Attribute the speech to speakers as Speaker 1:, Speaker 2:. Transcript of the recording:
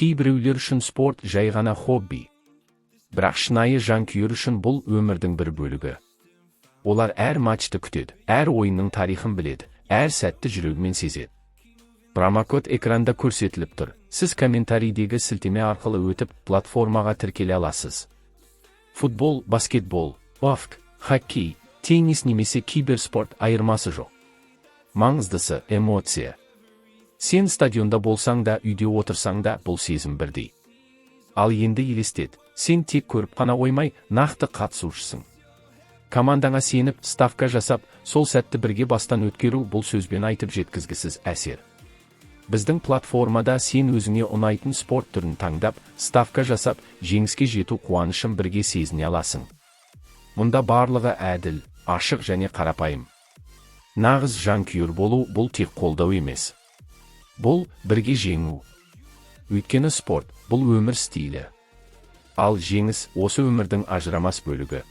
Speaker 1: Кейбіреулер үшін спорт жай ғана хобби. Бірақ шынайы жанкүйер үшін бұл өмірдің бір бөлігі. Олар әр матчты күтеді, әр ойынның тарихын біледі, әр сәтті жүрегімен сезеді. Промокод экранда көрсетіліп тұр. Сіз комментарийдегі сілтеме арқылы өтіп, платформаға тіркеле аласыз. Футбол, баскетбол, вафк, хоккей, теннис немесе киберспорт, айырмасы жоқ. Маңыздысы – эмоция. Сен стадионда болсаң да, үйде отырсаң да, бұл сезім бірдей. Ал енді елестет, сен тек көріп қана қоймай, нақты қатысушысың. Командаңа сеніп, ставка жасап, сол сәтті бірге бастан өткеру – бұл сөзбен айтып жеткізгісіз әсер. Біздің платформада сен өзіңе ұнайтын спорт түрін таңдап, ставка жасап, жеңіске жету қуанышын бірге сезіне аласың. Мұнда барлығы әділ, ашық және қарапайым. Нағыз жанкүйер болу – бұл тек қолдау емес. Бұл – бірге жеңу. Өйткені спорт – бұл өмір стилі. Ал жеңіс – осы өмірдің ажырамас бөлігі.